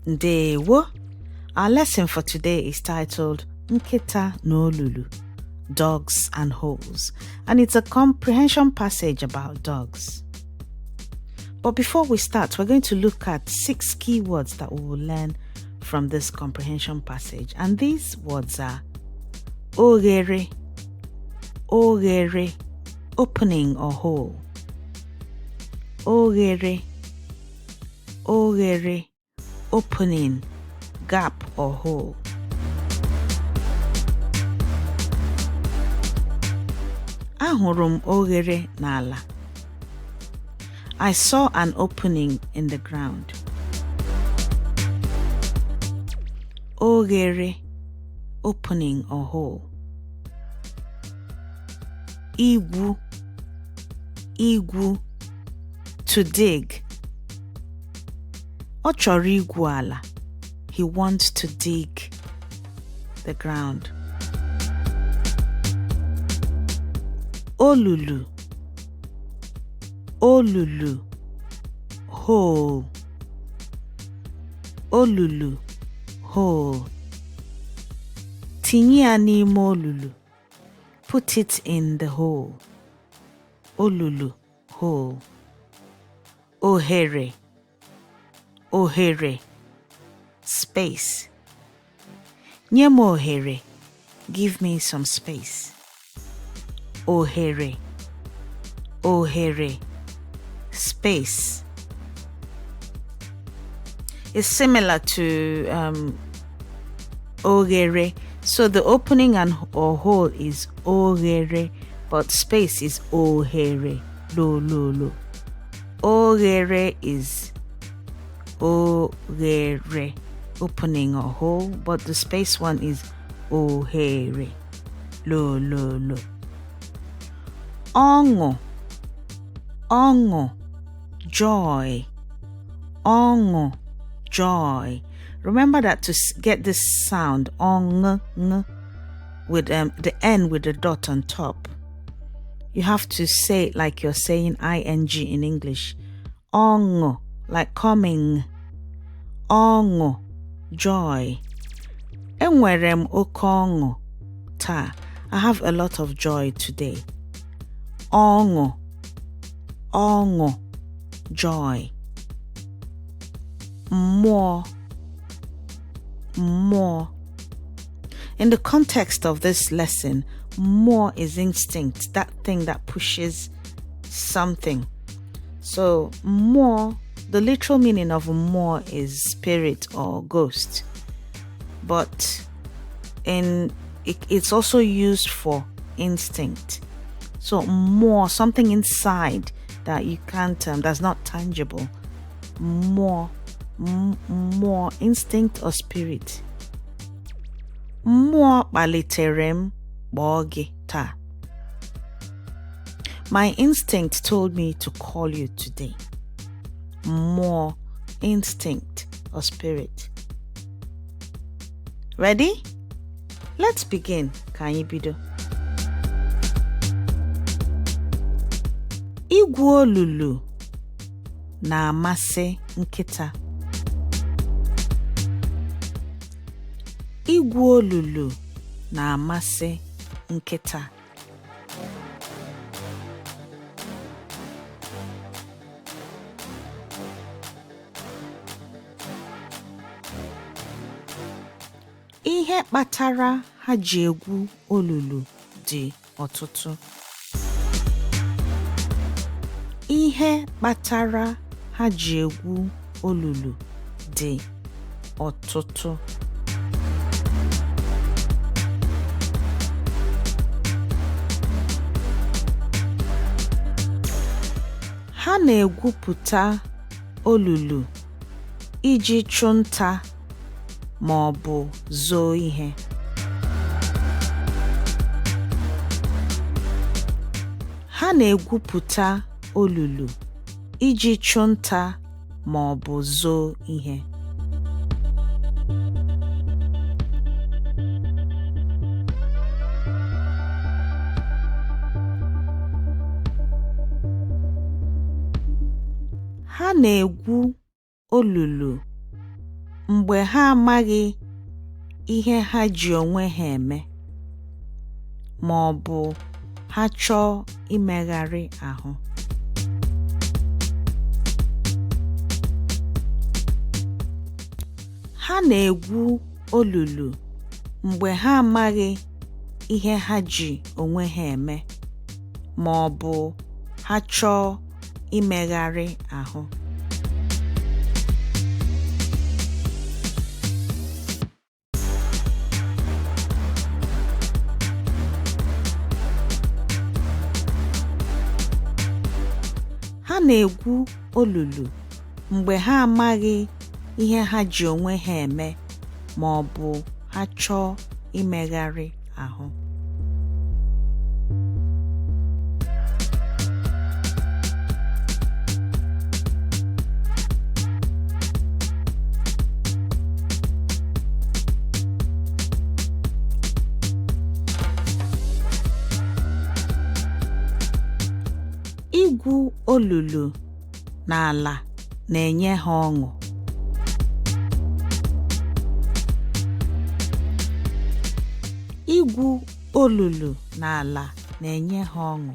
Ndewo. Our lesson for today is titled Nkita na Olulu, Dogs and Holes, and it's a comprehension passage about dogs. But before we start, we're going to look at 6 keywords that we will learn from this comprehension passage. And these words are oghere, oghere, opening or hole. Oghere, oghere, opening, gap or hole. Ahụrụ m oghere n'ala. I saw an opening in the ground. Oghere, opening or hole. Igwu, igwu, to dig. Ọ chọrọ igwu ala. He wants to dig the ground. Olulu, olulu, hole. Olulu, hole. Tinye ya n'ime olulu. Put it in the hole. Olulu, hole. Ohere, ohere, space. Nye m ohere. Give me some space. Ohere, ohere, space. It's similar to oghere. So the opening and or hole is oghere, but space is ohere. Lo, lo, lo. Oghere is oghere, opening or hole, but the space one is ohere. Lo, lo, lo. Ọṅụ, ọṅụ, joy. Ọṅụ, joy. Remember that to get this sound, ọṅụ, ng, with the N with the dot on top, you have to say it like you're saying ing in English. Ọṅụ, like coming. Ọṅụ, joy. Enwere m oke ọṅụ taa. I have a lot of joy today. Ọṅụ, ọṅụ, joy. Mmụọ, mmụọ. In the context of this lesson, mmụọ is instinct, that thing that pushes something. So mmụọ, the literal meaning of mmụọ is spirit or ghost, but it's also used for instinct. So mmụọ, something inside that you can't, that's not tangible. Mmụọ, more instinct or spirit. Mmụọ kpalitere m kpọọ gị taa. My instinct told me to call you today. Mmụọ, instinct or spirit. Ready? Let's begin. Ka anyị bido. Igwu olulu na-amasị nkịta. Igwu olulu na-amasị nkịta. Ihe kpatara ha ji egwu olulu dị ọtụtụ. Ihe kpatara ha ji egwu olulu dị ọtụtụ. Ha na-egwupụta olulu iji chụ nta ma ọ bụ zoo ihe. Ha na-egwupụta olulu iji chụ nta ma ọ bụ zoo ihe. Ha na-egwu olulu Mgbe ha amaghị ihe ha ji onwe ha eme, ma ọ bụ ha chọọ imegharị ahụ. Ha na-egwu olulu mgbe ha amaghị ihe ha ji onwe ha eme, ma ọ bụ ha chọọ imegharị ahụ. Ha na-egwu olulu mgbe ha amaghị ihe ha ji onwe ha eme ma ọ bụ ha chọọ imegharị ahụ. Igwu olulu n'ala na-enye ha ọṅụ. Igwu olulu n'ala na-enye ha ọṅụ.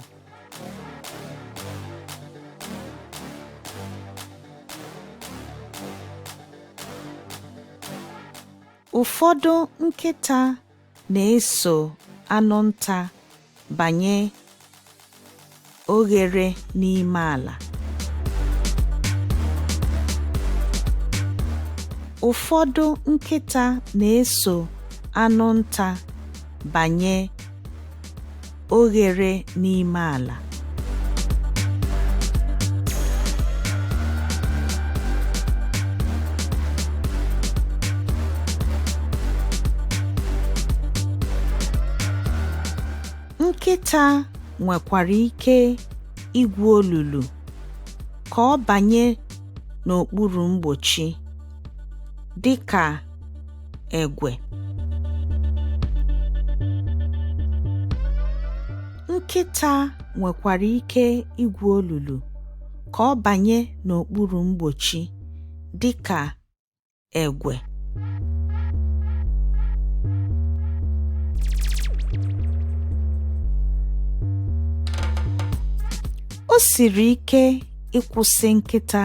Ụfọdụ nkịta na-eso anụ nta banye oghere n'ime ala. Ụfọdụ nkịta na-eso anụ nta banye oghere n'ime ala. Nkịta nwekwara ike igwu olulu ka ọ banye n'okpuru mgbochi, dị ka egwe. Nkịta nwekwara ike igwu olulu ka ọ banye n'okpuru mgbochi, dị ka egwe. O siri ike ịkwụsị nkịta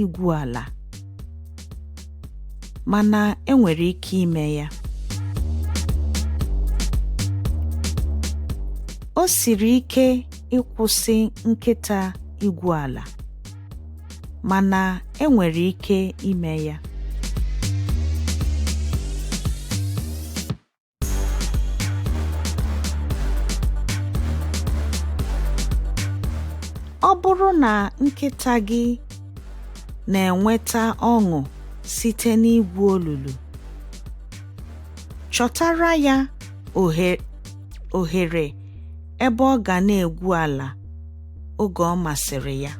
igwu ala, mana enwere ike ime ya. O siri ike ịkwụsị nkịta igwu ala, mana enwere ike ime ya. Ọ bụrụ na nkịta gị na-enweta ọṅụ site n'igwu olulu, chọtara ya ohere ebe ọ ga na-egwu ala oge ọ masịrị ya.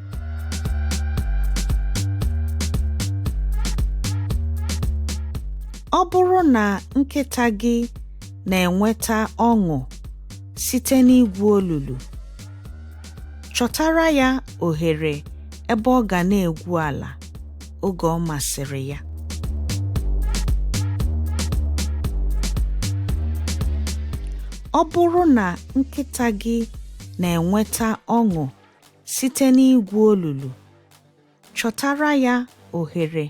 Ọ bụrụ na nkịta gị na-enweta ọṅụ site n'igwu olulu, chọtara ya ohere ebe ọ ga na-egwu ala oge ọ masịrị ya. Ọ bụrụ na nkịta gị na-enweta ọṅụ site n'igwu olulu, chọtara ya ohere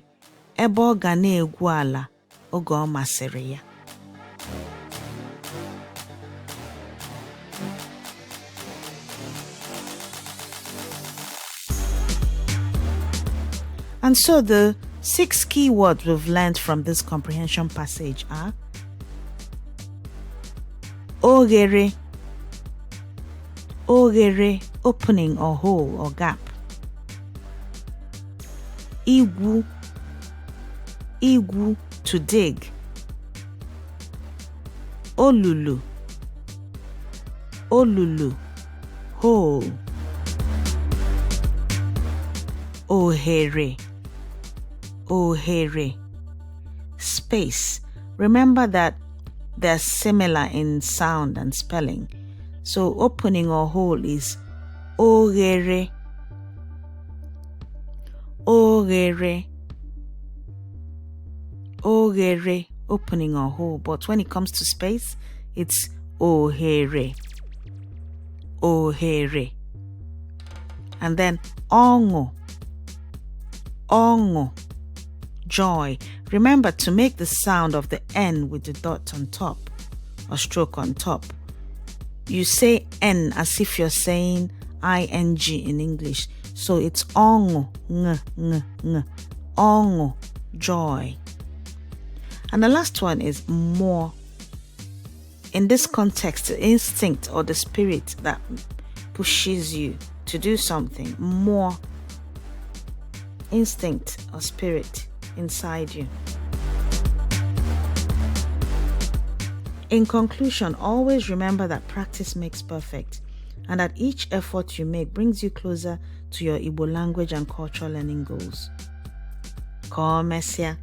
ebe ọ ga na-egwu ala oge ọ masịrị ya. And so the 6 key words we've learned from this comprehension passage are oghere, oghere, opening or hole or gap. Igwu, igwu, to dig. Olulu, olulu, hole. Ohere, ohere, space. Remember that they're similar in sound and spelling. So opening or hole is oghere, oghere. Oghere, opening or hole. But when it comes to space, it's ohere. Ohere. And then ọṅụ. Ọṅụ. Joy. Remember to make the sound of the N with the dot on top or stroke on top. You say N as if you're saying ing in English. So it's ọṅụ, ng, ng, ng. Ọṅụ, joy. And the last one is mmụọ. In this context, the instinct or the spirit that pushes you to do something, mmụọ instinct or spirit inside you. In conclusion, always remember that practice makes perfect and that each effort you make brings you closer to your Igbo language and cultural learning goals. Ka o mesịa.